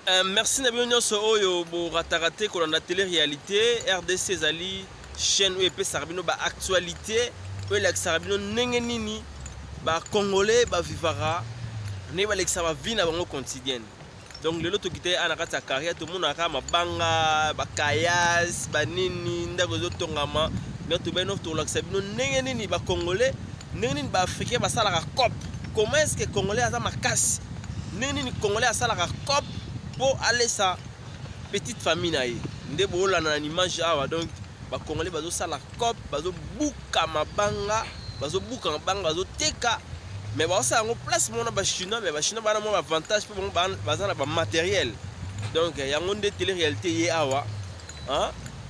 Merci na bino nyonso oyo borataka te kolanda télé réalité RDC. Ezali chaîne oyo epesaka bino baactualité, oyo elakisaka bino ndenge nini bacongolais bavivaka, ndenge balekisaka bavie na bango quotidienne. Donc lelo tokita ye na kati ya carrière, tomonaka mabanga, bakayas, banini, ndako ezotongama. Me tobeno tolakisa bino ndenge nini bacongolais, ndenge nini baafricain basalaka cop. Comment est ce que congolais aza makasi, ndenge nini congolais asalaka cop mpo alesa petite famille na ye. Nde boolanda na image awa. Donc bacongolais bazosala cop, bazobuka mabanga, bazobuka mabanga, bazoteka. Mais bazosala yango place moko na bachinois. Mais bachinois bana mwa baavantage mpo bango baza na bamatériel. Donc yango nde télé réalité ye awa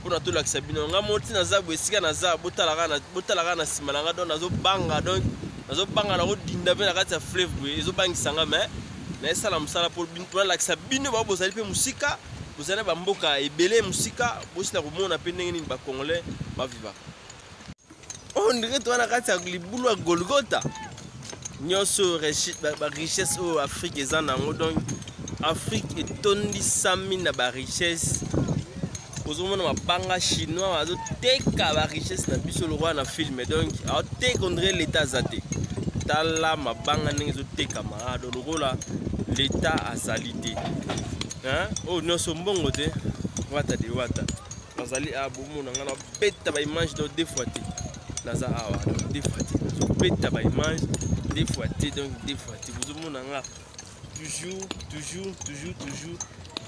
mpona tolakisa bino. Nga mo ntina naza boye, esika naza, botalaka na nsima na nga. Donc nazobanga, donc nazobanga nakodinda mpe na kati ya fleuve boye, ezobangisa nga. Mais nayesala mosala mpo nalakisa bino bao bozali mpe mosika, bozali na bamboka ebele mosika, bosila komona mpe ndenge nini bacongolais bavivaka. On dirait toza na kati ya libulu ya Golgota. Nyonso barichesse oyo Afrique eza nango. Donc Afrique etondisami na barichesse. Ozomona mabanga, chinois azoteka barichesse na biso lokola na film. Donc aoteka, on dirait l'état aza te. Tala mabanga ndenge ezotekama do, lokola l'état azali te. Oyo nyonso mbongo te. Wata de wata nazali awa, bomona nga nabeta baimage. Donc deux fois te naza awa, donc deux fois te nazobeta baimage, deux fois te. Donc deux fois te bozomona nga toujours, toujours, toujours, toujours.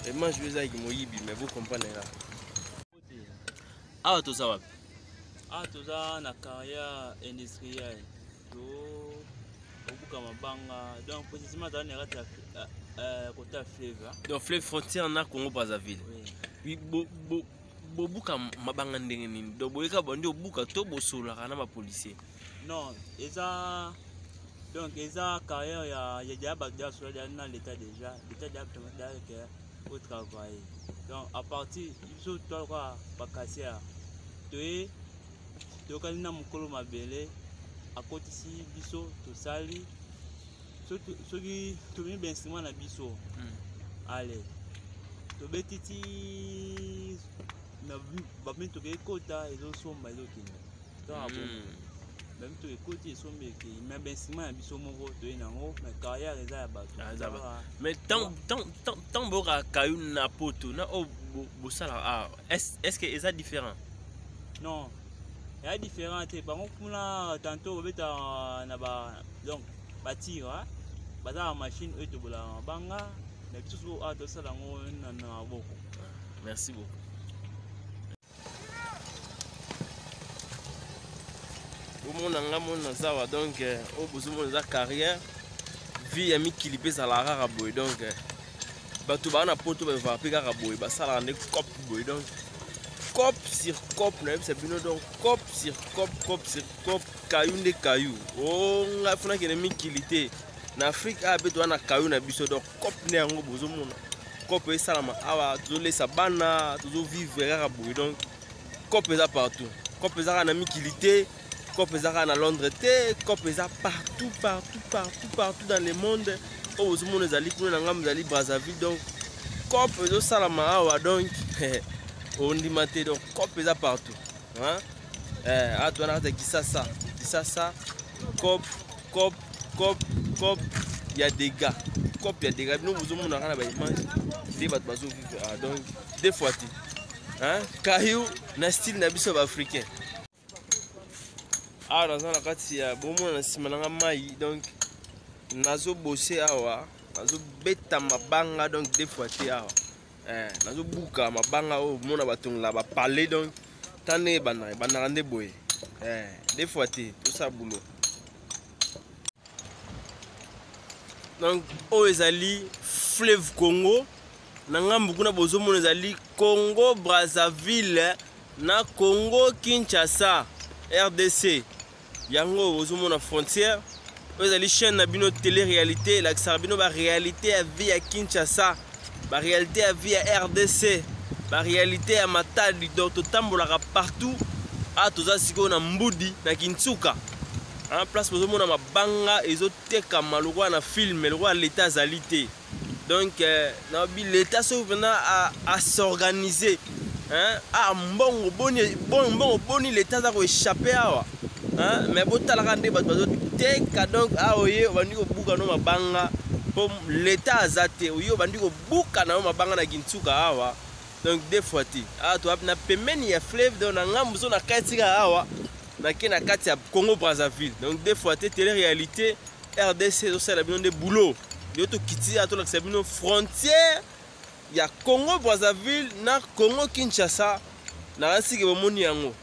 Image oyo ezalaki moyibi, mais bocomprendre nga. Awa toza wapi? Awa toza na carrière industrielle, to obuka mabanga. Donc précisément toza na kati ya côté ya fleuve. Donc fleuve, frontière na Congo Brazzaville. Oui. Bobuka mabanga ndenge nini? Donc boyeka bandi obuka to bosololaka na bapolicier? Non, eza, donc eza carrière ya bato ya sola ya na l'état déjà, l'état déjà déjà que otravailler. Donc à partir biso toa bakasia, toye toyokani na mokolo mabele, akotisi biso, tosali. Soki tomemi bainstrument na biso, ale tobeti ti na bamituka ekota, ezosomba, ezokende. Bamituka ekoti, esombi, ekei. Mais bainstrument ya biso moko toye nango, mais carrière eza ya bato. Mais tant boyokaka kayu na poto na oyo bosalaka, est ce que eza différent? Non, eya différent te. Bango kuna tantôt babeta na ba, donc batire, baza na machine oyo etobolaka mabanga. Na biso so awa tosala yango na maboko. Merci beaucoup. Bomona nga mona naza awa. Donc oyo bozomona eza carrière. Vie ya mikili mpe ezalaka kaka boye. Donc bato baa na poto bavaka mpe kaka boye, basalaka nde cop boye. Donc cop sur cop, nayebisa bino. Donc cop sur cop, cop sur cop, kayu nde kayu. O ngai funa kende mikili te, na Afrique awa mpe toza na kayu na biso. Donc cop nde yango bozomona, cop esalama awa, tozolesa bana, tozovivre kaka boye. Donc cop eza partout. Cop eza kaka na mikili te, cop eza kaka na Londres te, cop eza partout, partout, partout, partout dans le monde. Oyo bozomona ezali kuna na ngambo, ezali Brazzaville. Donc cop ezosalama awa, donc ondima te. Donc cop eza partout. Awa toza na kati ya Kisasa. Kisasa, cop, cop, cop, cop ya dégâts, cop ya dégâts. Bino bozomona kaka na baimage nde bato bazovivre awa. Donc deux fois te, kayu na style na biso ya baafricain. Awa naza na kati ya, bomona na nsima nanga mai. Donc nazobose awa, nazobeta mabanga. Donc deux fois te awa nazobuka mabanga oyo mona batongola bapale. Donc ta ndenge ebandaka, ebandaka nde boye. Deux fois te, tosala boulot. Donc oyo ezali fleuve Congo. Na ngambu kuna bozomona ezali Congo Brazzaville na Congo Kinshasa, RDC. Yango bozomona frontière. Oyo ezali chaîne na bino télé réalité, elakisaka bino baréalité ya vie ya Kinshasa, baréalité ya vie ya RDC, baréalité ya Matadi. Donc totambolaka partout. Awa toza sikoyo na Mbudi na Kintsuka, place bozomona mabanga ezotekama lokola na film, lokola leta azali te. Donc nabi l'État soki mpena as'organiser, hein? Ah, mbongo boni, mbongo boni l'État aza koéchapper awa, hein? Mais botalaka nde bato bazoteka. Donc awa oye, obandi kobuka no mabanga mpo l'État aza te. Oye, obandi kobuka na yo mabanga na Kinsuka awa. Donc deux fois te, awa toza na pembeni ya fleuve. Donc na ngambu so na kati kaka awa, nake na kati ya Congo Brazzaville. Donc deux fois te, télé réalité RDC ezosala bino nde boulot. Lelo tokiti awa, tolakisa bino frontière ya Congo Brazzaville na Congo Kinshasa. Nakasiki bomoni yango.